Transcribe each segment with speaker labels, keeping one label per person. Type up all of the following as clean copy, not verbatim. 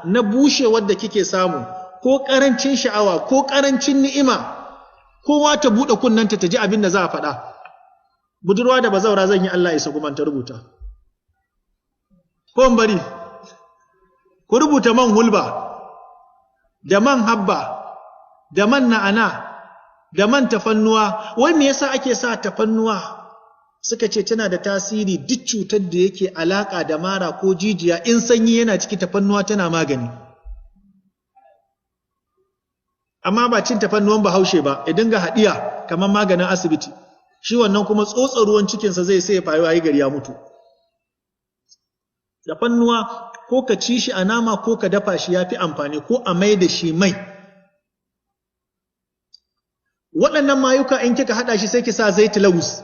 Speaker 1: na bushewar da kike samu, ko ƙarancin sha'awa, ko ƙarancin ni'ima, kowa ta buɗe kunnanta ta ji abin da za a faɗa. Budurwa da bazaura zan yi Allah isa kuma ta rubuta. Ko in bari? Ku rubuta man hulba, da man habba, da man na'ana, da man tafannuwa. Wai me yasa ake sa tafannuwa? Suka ce tana da tasiri duk cutar da yake alaka da mara ko jijiya, in sanyi yana ciki tafannuwa tana magani. Amma ba cin tafannuwan Bahaushe ba, ya dinga haɗiya kamar maganin asibiti. Shi wannan kuma tsotsa ruwan cikinsa zai sai ya faru ayi gari ya mutu. Tafannuwa ko ka ci shi a nama ko ka dafa shi ya fi amfani, ko a mai da shi mai. Waɗannan mayuka in kika haɗa shi sai ki sa zaiti lawus.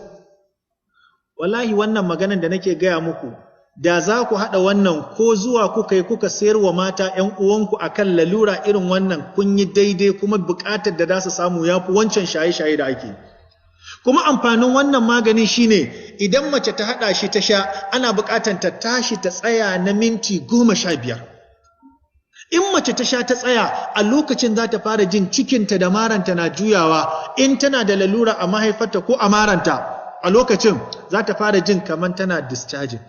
Speaker 1: Wallahi wannan maganan da nake gaya muku, da za ku haɗa wannan ko zuwa kuka yi kuka sayar wa mata ‘yan uwanku a kan lalura irin wannan, kun yi daidai, kuma buƙatar da za su samu ya fi wancan shaye-shaye da ake. Kuma amfanin wannan magani shine idan mace ta haɗa shi ta sha, ana buƙatar ta tashi ta tsaya na minti 15. In mace ta sha ta tsaya, a lokacin za ta fara jin cikinta da maranta na juyawa. In tana da lalura a mahaifarta ko a maranta, a lokacin za ta fara jin kamar tana discharging.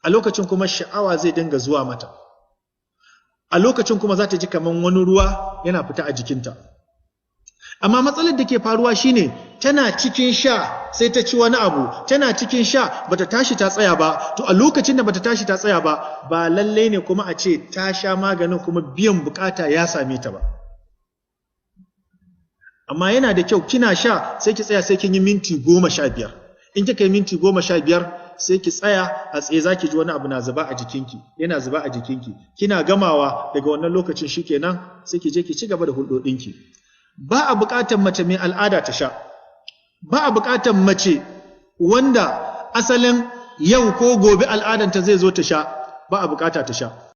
Speaker 1: A lokacin kuma sha'awa zai dinga zuwa mata. A lokacin kuma za ta ji kamar wani ruwa yana fita a jikinta. Amma matsalar da ke faruwa shine tana cikin sha sai ta ci wani abu, tana cikin sha bata tashi ta tsaya ba. To a lokacin da bata tashi ta tsaya ba, ba lallai ne kuma a ce ta sha maganin kuma biyan bukata ya same ta ba. Amma yana da kyau kina sha sai ki tsaya sai kin yi minti 15. In kika yi minti 15 sai ki tsaya a tsaye, za ki ji wani abu na zuba a jikinki, yana zuba a jikinki. Kina gamawa daga wannan lokacin shikenan sai ki je ki ci gaba da hulɗoɗinki. Ba a buƙatar mace mai al'ada ta sha. Ba a buƙatar mace wanda asalin yau ko gobe al'adanta zai zo ta sha, ba a buƙata ta sha.